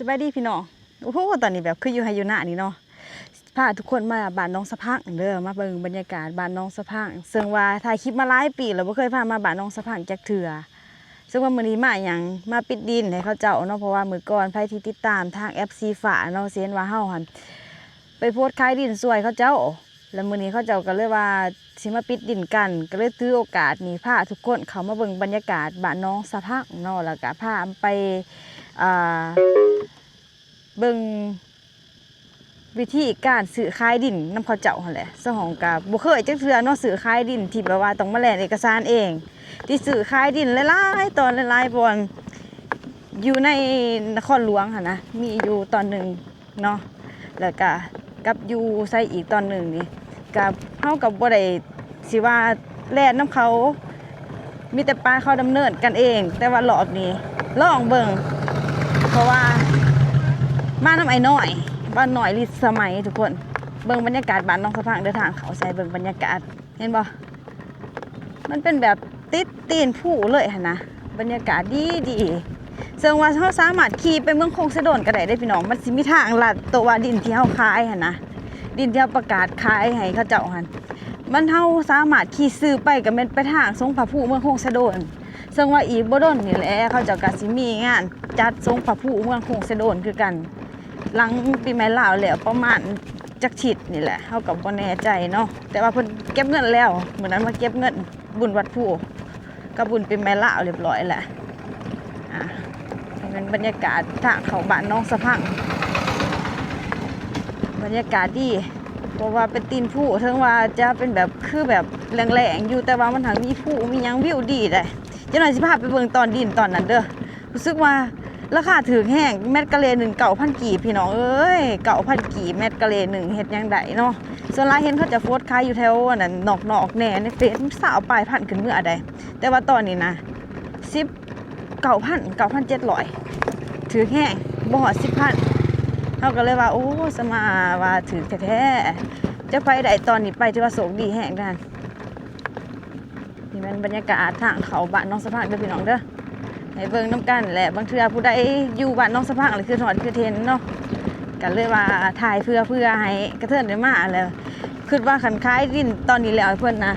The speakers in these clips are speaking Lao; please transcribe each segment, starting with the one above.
ສະບາຍດີພີ່ນ້ອງ. ໂອ້ໂຫ ຕອນນີ້ແບບຄືຢູ່ໄຮ່ຢູ່ນານີ້ເນາະ. ພາທຸກຄົນມາບ້ານໜອງສະພັງເດີ ມາເບິ່ງບັນຍາກາດບ້ານໜອງສະພັງ ເຊິ່ງວ່າຖ່າຍຄລິບມາຫຼາຍປີແລ້ວ ບໍ່ເຄີຍພາມາບ້ານໜອງສະພັງຈັກເທື່ອ. ເຊິ່ງວ່າມື້ນີ້ມາຫຍັງ ມາປິດດິນໃຫ້ເຂົາເຈົ້າເນາະ ເພາະວ່າມື້ກ່ອນໃຜທີ່ຕິດຕາມທາງແອັບຊີຟ້າເນາະ ຊິເຫັນວ່າເຮົາຫັ້ນໄປໂພສຂາຍດິນຊ່ວຍເຂົາເຈົ້າ ແລ້ວມື້ນີ້ເຂົາເຈົ້າກໍເລີຍວ່າຊິມາປິດດິນກັນ ກໍເລີຍຖືໂອກາດນີ້ພາທຸກຄົນເຂົ້າມາເບິ່ງບັນຍາກາດບ້ານໜອງສະພັງເນາະ ແລ້ວກໍພາໄປ ອ່າ ເບິ່ງວິທີການຊື້ຂາຍດິນນຳເຂົາເຈົ້າຫັ້ນແຫຼະ. ສະຫອງກະບໍ່ເຄີຍຈັກເທື່ອເນາະ ຊື້ຂາຍດິນທີ່ແບບວ່າຕ້ອງມາແລ່ນເອກະສານເອງ ທີ່ຊື້ຂາຍດິນຫຼາຍໆຕອນຫຼາຍໆບ່ອນ ຢູ່ໃນນະຄອນຫຼວງຫັ້ນນະ ມີຢູ່ຕອນໜຶ່ງເນາະ ແລ້ວກະກັບຢູ່ໃສອີກຕອນໜຶ່ງນີ້ ກະເຮົາກໍບໍ່ໄດ້ ຊິວ່າແລ່ນນຳເຂົາ ມີແຕ່ປະເຂົາດຳເນີນກັນເອງ. ແຕ່ວ່າລອບນີ້ລອງເບິ່ງ ເພາະວ່າມານຳອ້າຍນ້ອຍ ບ້ານນ້ອຍລິດສະໄໝທຸກຄົນ. ເບິ່ງບັນຍາກາດບ້ານໜອງສະພັງເດີ ທາງເຂົ້າໃສ່ ເບິ່ງບັນຍາກາດ ເຫັນບໍ່? ມັນເປັນແບບຕິດຕີນພູເລີຍຫັ້ນນະ ບັນຍາກາດດີໆ. ເຊິ່ງວ່າເຮົາສາມາດຂີ່ໄປເມືອງຄົງເຊໂດນກໍໄດ້ເດ້ພີ່ນ້ອງ ມັນຊິມີທາງລັດ ໂຕະວ່າດິນທີ່ເຮົາຂາຍຫັ້ນນະ ດິນທີ່ເຮົາປະກາດຂາຍໃຫ້ເຂົາເຈົ້າຫັ້ນ ມັນ ເຮົາສາມາດຂີ່ຊື່ໄປກໍແມ່ນໄປທາງສົງພະພູເມືອງຄົງເຊໂດນ. ເຊິ່ງວ່າອີກບໍ່ດົນນີ້ແຫຼະ ເຂົາເຈົ້າກໍຊິມີງານຈັດສົງພະພູເມືອງຄົງເຊໂດນຄືກັນ ຫຼັງປີໃໝ່ລາວແລ້ວປະມານຈັກທິດນີ້ແຫຼະ ເຮົາກໍບໍ່ແນ່ໃຈເນາະ. ແຕ່ວ່າເພິ່ນເກັບເງິນແລ້ວ ມື້ນັ້ນມາເກັບເງິນ ບຸນວັດພູກັບບຸນປີໃໝ່ລາວຮຽບຮ້ອຍແລ້ວ. ອ່າ ນີ້ແມ່ນບັນຍາກາດທາງເຂົ້າບ້ານໜອງສະພັງ ບັນຍາກາດດີ ເພາະວ່າເປັນຕີນພູ ເຖິງວ່າຈະເປັນແບບ ຄືແບບແລ້ງໆຢູ່ ແຕ່ວ່າມັນຫາກມີພູມີຫຍັງ ວິວດີເດ້. ຈັກໜ້ອຍຊິພາໄປເບິ່ງຕອນດິນຕອນນັ້ນເດີ. ຮູ້ສຶກວ່າລາຄາຖືກແຮງ ແມັດກະເລໜຶ່ງ ເກົ້າພັນກີບ ພີ່ນ້ອງເອີຍ ເກົ້າພັນກີບ ແມັດກະເລໜຶ່ງ ເຮັດຫຍັງໄດ້ເນາະ. ສ່ວນຫຼາຍເຫັນເຂົາຈະໂພສຂາຍຢູ່ແຖວອັນນັ້ນ ນອກໆແດ່ໃນເຟສ ຊາວປາຍພັນຂຶ້ນເມືອໃດ. ແຕ່ວ່າຕອນນີ້ນະ ສິບເກົ້າພັນ ເກົ້າພັນເຈັດຮ້ອຍ ຖືກແຮງ ບໍ່ຮອດສິບພັນ. ເຮົາກໍເລີຍວ່າ ໂອ້ ສະມາວ່າຖືກແທ້ໆ ຈັກໃຜໄດ້ຕອນນີ້ໄປ ຖືວ່າໂຊກດີແຮງເດ້. ນີ້ແມ່ນບັນຍາກາດທາງເຂົ້າບ້ານໜອງສະພັງເດີພີ່ນ້ອງເດີ ໃຫ້ເບິ່ງນຳກັນແຫຼະ. ບາງເທື່ອຜູ້ໃດຢູ່ບ້ານໜອງສະພັງ ແລ້ວຄຶດຮອດຄຶດເຫັນເນາະ ກໍເລີຍວ່າຖ່າຍເພື່ອ ເພື່ອໃຫ້ກະເທີນໄດ້ມາ ແລ້ວຄຶດວ່າຄັນຂາຍດິນຕອນນີ້ແລ້ວໃຫ້ເພິ່ນນະ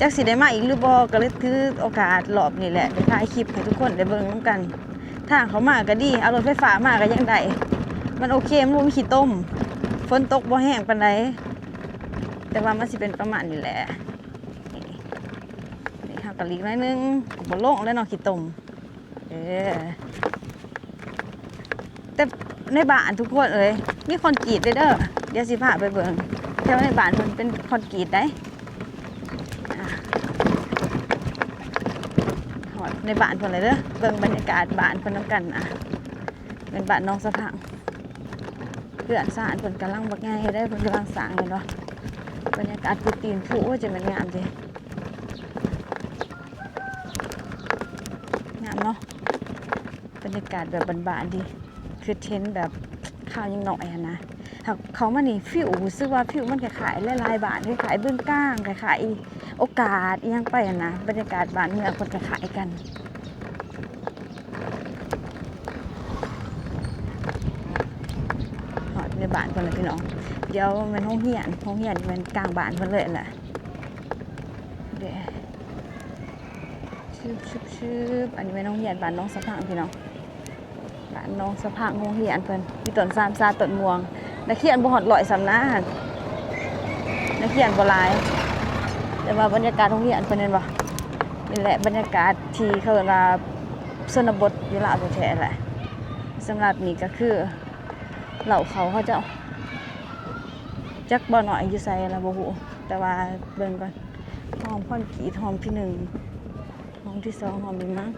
ຈັກຊິໄດ້ມາອີກຫຼືບໍ່ ກໍເລີຍຖືໂອກາດລອບນີ້ແຫຼະ ໄດ້ຖ່າຍຄລິບໃຫ້ທຸກຄົນໄດ້ເບິ່ງນຳກັນ. ທາງເຂົ້າມາກໍດີ ເອົາລົດໄຟຟ້າມາກໍຍັງໄດ້ ມັນໂອເຄ ມັນບໍ່ມີຂີ້ຕົມ ຝົນຕົກບໍ່ແຮງປານໃດ ແຕ່ວ່າມັນຊິເປັນປະມານນີ້ແຫຼະ. ນີ້ ນີ້ເຮົາກໍຫຼີກໜ້ອຍໜຶ່ງ ກໍບໍ່ລົງແລ້ວເນາະ ຂີ້ຕົມ. ເອີ ແຕ່ໃນບ້ານທຸກຄົນເອີຍ ມີຄອນກຣີດເດີ ດຽວຊິພາໄປເບິ່ງ. ແຖວໃນບ້ານເພິ່ນເປັນຄອນກຣີດໃດ໋. ອ່າ ຮອດໃນບ້ານເພິ່ນແລ້ວເດີ ເບິ່ງບັນຍາກາດບ້ານເພິ່ນນຳກັນ. ອ່າ ເປັນບ້ານໜອງສະພັງ ເຮືອນຊານເພິ່ນກຳລັງບັກໃຫຍ່ເດີ ເພິ່ນກຳລັງສ້າງຢູ່ເນາະ. ບັນຍາກາດຢູ່ຕີນພູ ໂອ້ຍ ຈະແມ່ນງາມເດ ງາມເນາະ. ບັນຍາກາດແບບບ້ານໆດີ ຄືເຫັນແບບຄາວຍັງນ້ອຍຫັ້ນນະ. ຖ້າເຂົ້າມານີ້ ຟີວ ຮູ້ສຶກວ່າຟີວມັນຄ້າຍໆຫຼາຍໆບ້ານ ຄ້າຍໆບຶງກາງ ຄ້າຍໆໂອກາດອີ່ຫຍັງໄປຫັ້ນນະ. ບັນຍາກາດບ້ານເມືອງເພິ່ນຄ້າຍໆກັນ. ຮອດໃນບ້ານເພິ່ນແລ້ວພີ່ນ້ອງ. ດຽວແມ່ນໂຮງຮຽນ ໂຮງຮຽນແມ່ນກາງບ້ານເພິ່ນເລີຍແຫຼະ. ເດ້ ຊຶບໆໆ ອັນນີ້ແມ່ນໂຮງຮຽນບ້ານໜອງສະພັງພີ່ນ້ອງ ບ້ານໜອງສະພັງ ໂຮງຮຽນເພິ່ນມີຕົ້ນຊາມຊາ ຕົ້ນມ່ວງ. ນັກຮຽນບໍ່ຮອດຮ້ອຍຊ້ຳນະ ນັກຮຽນບໍ່ຫຼາຍ ແຕ່ວ່າບັນຍາກາດໂຮງຮຽນເພິ່ນ ເຫັນບໍ່ ນີ້ແຫຼະບັນຍາກາດທີ່ເຂົາເອີ້ນວ່າຊົນນະບົດຢູ່ລາວແທ້ໆແຫຼະ. ສຳລັບນີ້ກໍຄືເລົ້າເຂົ້າເຂົາເຈົ້າ ຈັກບໍ່ນ້ອຍຢູ່ໃສລະບໍ່ຮູ້ ແຕ່ວ່າເບິ່ງກ່ອນ. ຫ້ອງຄອນກຣີດຫ້ອງທີໜຶ່ງ ຫ້ອງທີສອງ ຫ້ອງນີ້ມັ້ງ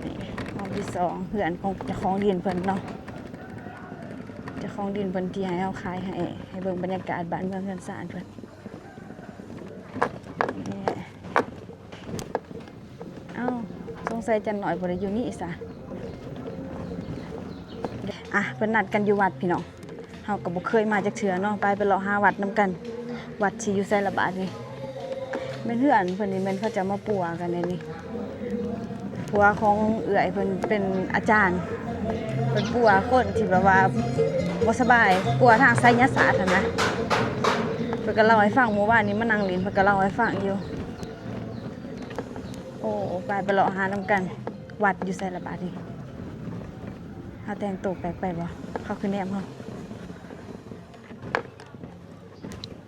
ນີ້ ຫ້ອງທີສອງ ເຮືອນຂອງເຈົ້າຂອງດິນເພິ່ນເນາະ ເຈົ້າຂອງດິນເພິ່ນທີ່ໃຫ້ເຮົາຂາຍໃຫ້. ໃຫ້ເບິ່ງບັນຍາກາດບ້ານເມືອງເຮືອນຊານເພິ່ນ ນີ້. ເອົ້າ ສົງໄສຈັນນ້ອຍບໍ່ໄດ້ຢູ່ນີ້ຊະ. ອ່ະ ເພິ່ນນັດກັນຢູ່ວັດພີ່ນ້ອງ ເຮົາກໍບໍ່ເຄີຍມາຈັກເທື່ອເນາະ. ໄປ ໄປເລາະຫາວັດນຳກັນ ວັດຊິຢູ່ໃສລະບາດນີ້. ແມ່ນເຮືອນເພິ່ນນີ້ ແມ່ນເຂົາເຈົ້າມາປົວກັນໃນນີ້ ຜົວຂອງເອື້ອຍເພິ່ນເປັນອາຈານ ເພິ່ນປົວຄົນທີ່ແບບວ່າບໍ່ສະບາຍ ປົວທາງໄສຍະສາດຫັ້ນນະ. ເພິ່ນກໍເລົ່າໃຫ້ຟັງ ມື້ວານນີ້ມານັ່ງຫຼິ້ນ ເພິ່ນກໍເລົ່າໃຫ້ຟັງຢູ່. ໂອ້ ໄປ ໄປເລາະຫານຳກັນ. ວັດຢູ່ໃສລະບາດນີ້? ເຮົາແຕ່ງໂຕແປກໄປບໍ່? ເຂົາຄືແນມເຮົາ.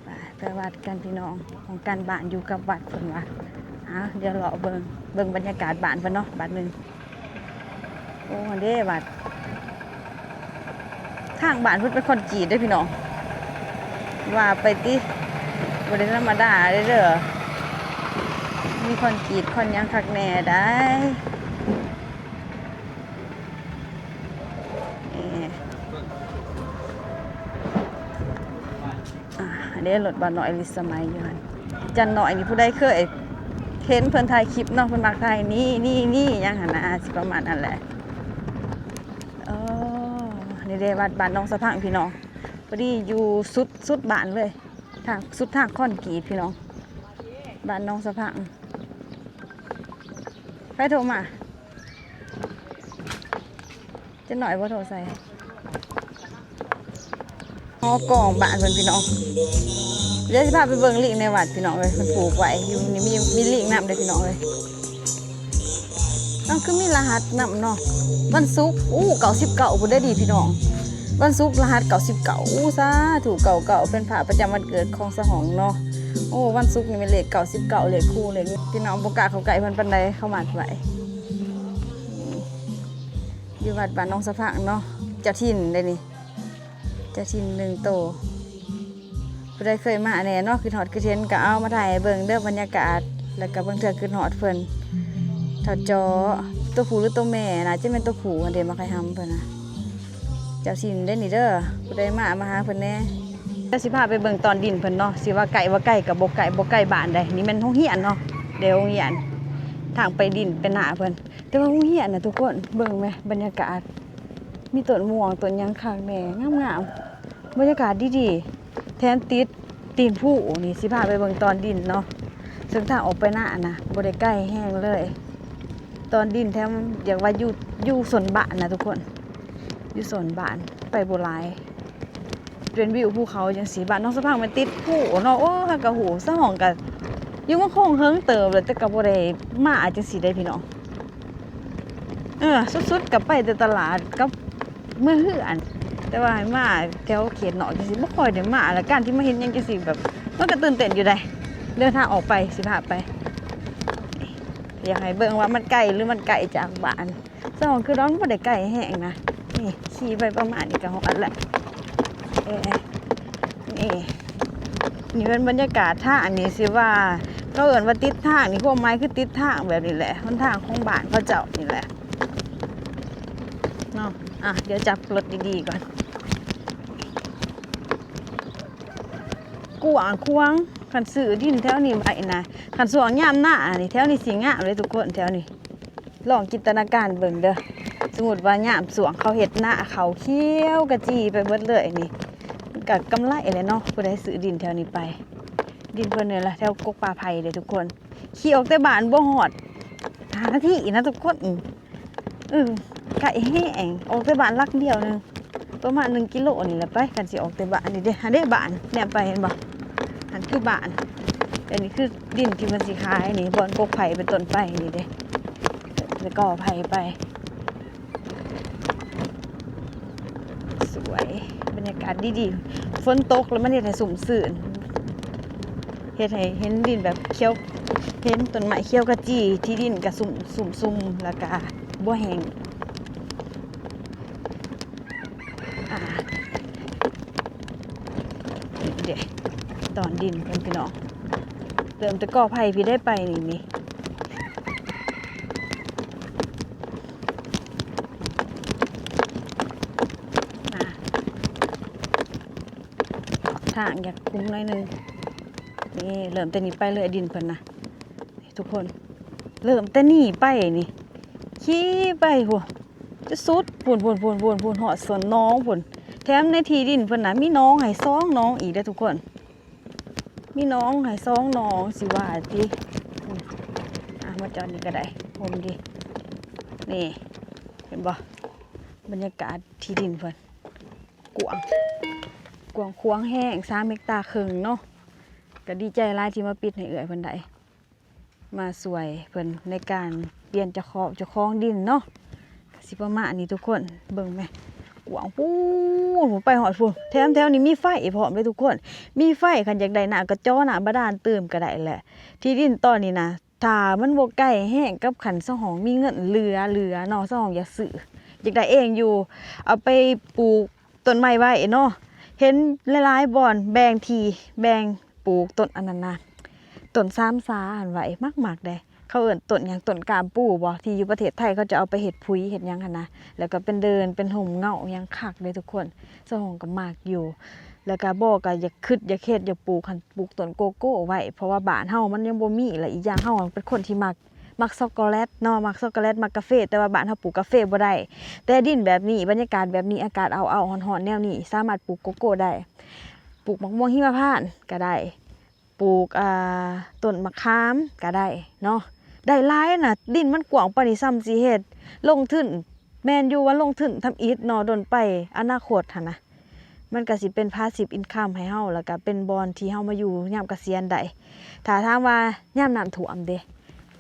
ໄປ ໄປວັດກັນພີ່ນ້ອງ ຂອງກັນບ້ານຢູ່ກັບວັດເພິ່ນວ່າ. ເອົາ ດຽວເລາະເບິ່ງ ເບິ່ງບັນຍາກາດບ້ານເພິ່ນເນາະ ບາດໜຶ່ງ. ໂອ້ ຫັ້ນເດ້ວັດ ທາງບ້ານເພິ່ນເປັນຄອນກຣີດເດ້ພີ່ນ້ອງ ວ່າໄປຕິ ບໍ່ໄດ້ທຳມະດາເດ້ ເດີ ມີຄອນກຣີດຄອນຫຍັງຄັກແນ່ໄດ໋. ເອີ ອ່າ ອັນນີ້ລົດບ່າວນ້ອຍ ລິດສະໄໝ ຢູ່ຫັ້ນ. ຈັນນ້ອຍນີ້ ຜູ້ໃດເຄີຍເຫັນເພິ່ນຖ່າຍຄລິບເນາະ ເພິ່ນມັກຖ່າຍ ນີ້ ນີ້ ນີ້ ຫຍັງຫັ້ນນະ ຊິປະມານນັ້ນແຫຼະ. ເອີ ນີ້ເດ້ ວັດບ້ານໜອງສະພັງ ພີ່ນ້ອງ ພໍດີຢູ່ສຸດ ສຸດບ້ານເລີຍ ທາງ ສຸດທາງຄອນກຣີດ ພີ່ນ້ອງ ບ້ານໜອງສະພັງ. ໃຜໂທມາ? ຈັກໜ້ອຍບໍ່ໂທໃສ່ ຫໍກອງບ້ານເພິ່ນພີ່ນ້ອງ. ດຽວຊິພາໄປເບິ່ງລີ້ງໃນວັດພີ່ນ້ອງເອີຍ ເພິ່ນປູກໄວ້ຢູ່ນີ້ ມີ ມີລີ້ງນຳເດີພີ່ນ້ອງເອີຍ. ເອົ້າ ຄືມີລະຫັດນຳເນາະ ວັນສຸກ ອູ້ ເກົ້າສິບເກົ້າພຸ້ນເດ້ນີ້ພີ່ນ້ອງ ວັນສຸກລະຫັດເກົ້າສິບເກົ້າ. ອູ້ ສາທຸ ເກົ້າເກົ້າ ເປັນພະປະຈຳວັນເກີດຂອງສະຫອງເນາະ. ໂອ້ ວັນສຸກນີ້ແມ່ນເລກເກົ້າສິບເກົ້າ ເລກຄູ່ເລກ ພີ່ນ້ອງບໍ່ກ້າເຂົ້າໃກ້ເພິ່ນປານໃດ ເຂົາມັດໄວ້. ຢູ່ວັດບ້ານໜອງສະພັງເນາະ ເຈົ້າຖິ່ນເດ້ນີ້ ເຈົ້າຖິ່ນໜຶ່ງໂຕ. ຜູ້ໃດເຄີຍມາແດ່ເນາະ ຄິດຮອດຄິດເຫັນກໍເອົາມາຖ່າຍໃຫ້ເບິ່ງເດີ ບັນຍາກາດ ແລ້ວກໍບາງເທື່ອຄິດຮອດເພິ່ນ. ທ້າວຈໍ ຕົວຜູ້ຫຼືຕົວແມ່ ໜ້າຈະແມ່ນຕົວຜູ້ຫັ້ນເດ ມາໄຂ່ຫຳເພິ່ນນະ. ເຈົ້າຖິ່ນເດ້ນີ້ເດີ ຜູ້ໃດມາ ມາຫາເພິ່ນແດ່. ດຽວຊິພາໄປເບິ່ງຕອນດິນເພິ່ນເນາະ ຊິວ່າໃກ້ບໍ່ໃກ້ກໍບໍ່ໃກ້ ບໍ່ໃກ້ບ້ານໃດ. ນີ້ແມ່ນໂຮງຮຽນເນາະ ເດ້ໂຮງຮຽນ ທາງໄປດິນໄປນາເພິ່ນ. ແຕ່ວ່າໂຮງຮຽນນະທຸກຄົນ ເບິ່ງແມະ ບັນຍາກາດ ມີຕົ້ນມ່ວງຕົ້ນຫຍັງຄັກແນ່ ງາມໆ ບັນຍາກາດດີໆ ແຖມຕິດຕີນພູ. ນີ້ຊິພາໄປເບິ່ງຕອນດິນເນາະ ເຊິ່ງທາງອອກໄປນານະ ບໍ່ໄດ້ໄກແຮງເລີຍ. ຕອນດິນແຖມ ຢາກວ່າຢູ່ ຢູ່ໂຊນບ້ານນະທຸກຄົນ ຢູ່ໂຊນບ້ານ ໄປບໍ່ຫຼາຍ. ເປັນວິວພູເຂົາຈັ່ງຊີ້ ບ້ານໜອງສະພັງແມ່ນຕິດພູເນາະ. ໂອ້ ເຮົາກໍຮູ້ ສະຫອງກໍຢູ່ເມືອງຄົງເຫິງເຕີບແລ້ວ ແຕ່ກໍບໍ່ໄດ້ມາຈັ່ງຊີ້ເດ້ພີ່ນ້ອງ. ເອີ ສຸດໆກໍໄປແຕ່ຕະຫຼາດກັບເມືອເຮືອນ ແຕ່ວ່າໃຫ້ມາແຖວເຂດນອກຈັ່ງຊີ້ບໍ່ຄ່ອຍໄດ້ມາ. ແລ້ວການທີ່ມາເຫັນຫຍັງຈັ່ງຊີ້ແບບ ມັນກໍຕື່ນເຕັ້ນຢູ່ໃດ໋. ເດີນທາງອອກໄປ ຊິພາໄປ ຢາກໃຫ້ເບິ່ງວ່າມັນໄກຫຼືມັນໄກຈາກບ້ານ. ສະຫອງຄືດອນບໍ່ໄດ້ໄກແຮງນະ ນີ້ຂີ່ໄປປະມານນີ້ກໍຮອດແລ້ວ. ເອີ ນີ້ ນີ້ເປັນບັນຍາກາດທາງນີ້ ຊິວ່າເຂົາເອີ້ນວ່າຕິດທາງນີ້ ຄວາມໝາຍຄືຕິດທາງແບບນີ້ແຫຼະ ຫົນທາງຂອງບ້ານເຂົາເຈົ້ານີ້ແຫຼະເນາະ. ອ່ະ ດຽວຈັບລົດດີໆກ່ອນ. ກວ້າງຂວາງ ຄັນຊື້ດິນແຖວນີ້ໄວ້ນະ ຄັນຊ່ວງຍາມນານີ້ ແຖວນີ້ຊິງາມເລີຍທຸກຄົນ ແຖວນີ້. ລອງຈິນຕະນາການເບິ່ງເດີ ສົມມຸດວ່າຍາມຊ່ວງເຂົາເຮັດນາ ເຂົ້າຂຽວກະຈີໄປເບິດເລີຍນີ້ ມັນກະກຳໄລແຫຼະເນາະ ຜູ້ໃດຊື້ດິນແຖວນີ້ໄປ. ດິນເພິ່ນນີ້ລະ ແຖວກົກປ່າໄຜ່ເດ້ທຸກຄົນ ຂີ່ອອກແຕ່ບ້ານບໍ່ຮອດຫ້ານາທີນະທຸກຄົນ. ເອີ ໃກ້ແຮງ ອອກແຕ່ບ້ານຫຼັກດຽວໜຶ່ງ ປະມານໜຶ່ງກິໂລນີ້ແຫຼະໄປ ຄັນຊິອອກແຕ່ບ້ານ. ນີ້ເດ້ ຫັ້ນເດ້ບ້ານ ແນມໄປເຫັນບໍ່ ຫັ້ນຄືບ້ານ. ແຕ່ນີ້ຄືດິນທີ່ເພິ່ນຊິຂາຍນີ້ ບ່ອນກົກໄຜ່ເປັນຕົ້ນໄປນີ້ເດ້ ເປັນກໍໄຜ່ໄປ. ສວຍ ບັນຍາກາດດີໆ ຝົນຕົກແລ້ວມັນເຮັດໃຫ້ຊຸ່ມຊື່ນ ເຮັດໃຫ້ເຫັນດິນແບບຂຽວ ເຫັນຕົ້ນໄມ້ຂຽວຂະຈີ ທີ່ດິນກະຊຸ່ມ ຊຸ່ມຊຸ່ມ ແລ້ວກະບໍ່ແຫ້ງ. ອ່າ ເດ້ ຕອນດິນເພິ່ນພີ່ນ້ອງ ເລີ່ມແຕ່ກໍໄຜ່ພີ້ໄດ້ໄປນີ້ ນີ້ ອ່າ ທາງຢາກຂຸມໜ້ອຍໜຶ່ງ ນີ້ ເລີ່ມແຕ່ນີ້ໄປເລີຍ ດິນເພິ່ນນະ ນີ້ທຸກຄົນ ເລີ່ມແຕ່ນີ້ໄປນີ້ ຂີ່ໄປພຸ້ນ ຈະສຸດພຸ້ນ ພຸ້ນ ພຸ້ນ ພຸ້ນ ພຸ້ນ ຮອດສວນໜອງພຸ້ນ. ແຖມໃນທີ່ດິນເພິ່ນນະ ມີໜອງໃຫ້ສອງໜອງອີກເດ້ທຸກຄົນ ມີໜອງໃຫ້ສອງໜອງ ຊິວ່າຕິ. ອືມ ອ່ະ ມາຈອດນີ້ກໍໄດ້ ຮົ່ມດີ. ນີ້ ເຫັນບໍ່? ບັນຍາກາດທີ່ດິນເພິ່ນກວ້າງ ກວ້າງຂວາງແຮງ ສາມເຮັກຕາເຄິ່ງເນາະ. ກໍດີໃຈຫຼາຍທີ່ມາປິດໃຫ້ເອື້ອຍເພິ່ນໄດ້ ມາຊ່ວຍເພິ່ນໃນການປ່ຽນເຈົ້າຂອງ ເຈົ້າຂອງດິນເນາະ. ກໍຊິປະມານນີ້ທຸກຄົນ ເບິ່ງແມະ ກວ້າງ ປູ້ນ ໄປຮອດພຸ້ນ. ແຖມແຖວນີ້ມີໄຟພ້ອມເດ້ທຸກຄົນ ມີໄຟ. ຄັນຢາກໄດ້ນ້ຳກໍເຈາະນ້ຳບາດານຕື່ມກໍໄດ້ແຫຼະ. ທີ່ດິນຕອນນີ້ນະ ຖ້າມັນບໍ່ໃກ້ແຮງກັບຂັ້ນສະຫອງ ມີເງິນເຫຼືອ ເຫຼືອເນາະ ສະຫອງຢາກຊື້ ຢາກໄດ້ເອງຢູ່ ເອົາໄປປູກຕົ້ນໄມ້ໄວ້ເນາະ. ເຫັນຫຼາຍໆບ່ອນແບ່ງທີ່ ແບ່ງປູກຕົ້ນອັນນັ້ນນະ ຕົ້ນສາມສາຫັ້ນໄວ້ ມັກໆເດ້. ເຂົາເອີ້ນຕົ້ນຫຍັງ ຕົ້ນກາມປູບໍ ທີ່ຢູ່ປະເທດໄທເຂົາຈະເອົາໄປເຮັດປຸຍເຮັດຫຍັງຫັ້ນນະ ແລ້ວກໍເປັນເດີ່ນເປັນຮົ່ມເງົາຫຍັງຄັກເດ້ທຸກຄົນ. ສະຫອງກໍມັກຢູ່ ແລ້ວກໍບໍ່ກໍຢາກຄຶດຢາກເຮັດຢາກປູກຫັ້ນ ປູກຕົ້ນໂກໂກ້ໄວ້ ເພາະວ່າບ້ານເຮົາມັນຍັງບໍ່ມີ ແລະ ອີກຢ່າງເຮົາເປັນຄົນທີ່ມັກ ມັກຊັອກໂກແລັດເນາະ ມັກຊັອກໂກແລັດ ມັກກາເຟ ແຕ່ວ່າບ້ານເຮົາປູກກາເຟບໍ່ໄດ້. ແຕ່ດິນແບບນີ້ ບັນຍາກາດແບບນີ້ ອາກາດອ້າວໆຮ້ອນໆແນວນີ້ ສາມາດປູກໂກໂກ້ໄດ້ ປູກໝາກມ່ວງຫິມະພານກໍໄດ້ ປູກ ອ່າ ຕົ້ນມະຂາມກໍໄດ້ເນາະ ໄດ້ຫຼາຍນະ. ດິນມັນກວ້າງປານນີ້ ສ່ຳຊິເຮັດ ລົງທຶນ ແມ່ນຢູ່ວ່າລົງທຶນທຳອິດເນາະ ດົນໄປອະນາຄົດຫັ້ນນະ ມັນກໍຊິເປັນພາສຊີບອິນຄຳໃຫ້ເຮົາ ແລ້ວກໍເປັນບ່ອນທີ່ເຮົາມາຢູ່ຍາມກະສຽນໄດ້. ຖ້າຖາມວ່າຍາມນ້ຳຖ້ວມເດ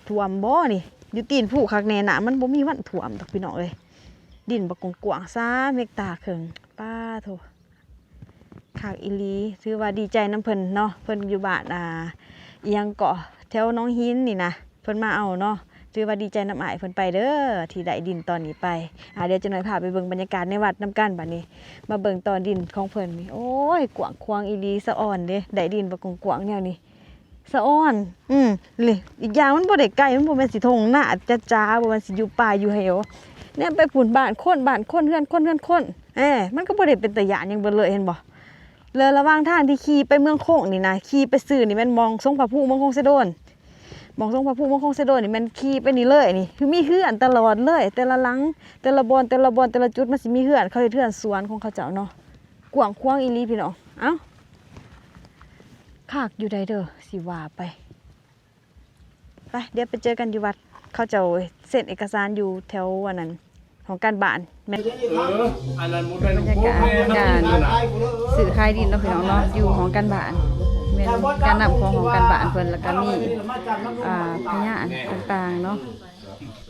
ຖ້ວມບໍ່ນີ້? ຢູ່ຕີນພູຄັກແນ່ ນ້ຳມັນບໍ່ມີວັນຖ້ວມດອກພີ່ນ້ອງເອີຍ. ດິນບັກກວ້າງໆ ສາມເຮັກຕາເຄິ່ງ ປາໂທ້ ຄັກອີ່ຫຼີ. ຖືວ່າດີໃຈນຳເພິ່ນເນາະ ເພິ່ນຢູ່ບ້ານ ອ່າ ອີ່ຫຍັງເກາະ ແຖວໜອງຫີນນີ້ນະ ເພິ່ນມາເອົາເນາະ. ຖືວ່າດີໃຈນຳອ້າຍເພິ່ນໄປເດີ ທີ່ໄດ້ດິນຕອນນີ້ໄປ. ອ່າ ດຽວຈັກໜ້ອຍພາໄປເບິ່ງບັນຍາກາດໃນວັດນຳກັນບາດນີ້. ມາເບິ່ງຕອນດິນຂອງເພິ່ນນີ້ ໂອ້ຍ ກວ້າງຂວາງອີ່ຫຼີ ສະອອນເດ້ ໄດ້ດິນບັກກວ້າງໆແນວນີ້ ສະອອນ. ອືມ ອີກຢ່າງມັນບໍ່ໄດ້ໄກ ມັນບໍ່ແມ່ນຊິທົ່ງນາຈະຈາ ບໍ່ແມ່ນຊິຢູ່ປ່າຢູ່ເຫວ. ແນມໄປພຸ້ນ ບ້ານຄົນ ບ້ານຄົນ ເຮືອນຄົນ ເຮືອນຄົນ ເອີ ມັນກໍບໍ່ໄດ້ເປັນຕາຢ້ານຫຍັງເບີດເລີຍ ເຫັນບໍ່? ແລ້ວລະຫວ່າງທາງທີ່ຂີ່ໄປເມືອງຄົງນີ້ນະ ຂີ່ໄປຊື່ນີ້ແມ່ນໝ່ອງສົງພະພູ ເມືອງຄົງເຊໂດນ. ໝ່ອງສົງພະພູ ເມືອງຄົງເຊໂດນນີ້ແມ່ນຂີ່ໄປນີ້ເລີຍນີ້ ຄືມີເຮືອນຕະຫຼອດເລີຍ ແຕ່ລະຫຼັງ ແຕ່ລະບ່ອນ ແຕ່ລະບ່ອນ ແຕ່ລະຈຸດ ມັນຊິມີເຮືອນ ເຂົາເຮັດເຮືອນສວນຂອງເຂົາເຈົ້າເນາະ. ກວ້າງຂວາງອີ່ຫຼີພີ່ນ້ອງ. ເອົ້າ ຄັກຢູ່ໃດເດີ ຊິວ່າໄປ. ໄປ ດຽວໄປເຈີກັນຢູ່ວັດ ເຂົາເຈົ້າເຊັນເອກະສານຢູ່ແຖວອັນນັ້ນ ຫ້ອງການບ້ານ. ແມ່ນ ເອີ ອັນນັ້ນບໍ່ແມ່ນ ບັນຍາກາດການຊື້ຂາຍດິນເນາະພີ່ນ້ອງເນາະ ຢູ່ຫ້ອງການບ້ານ ແມ່ນການນຳຂອງຫ້ອງການບ້ານເພິ່ນ ແລ້ວກໍມີ ອ່າ ພະຍານຕ່າງໆເນາະ.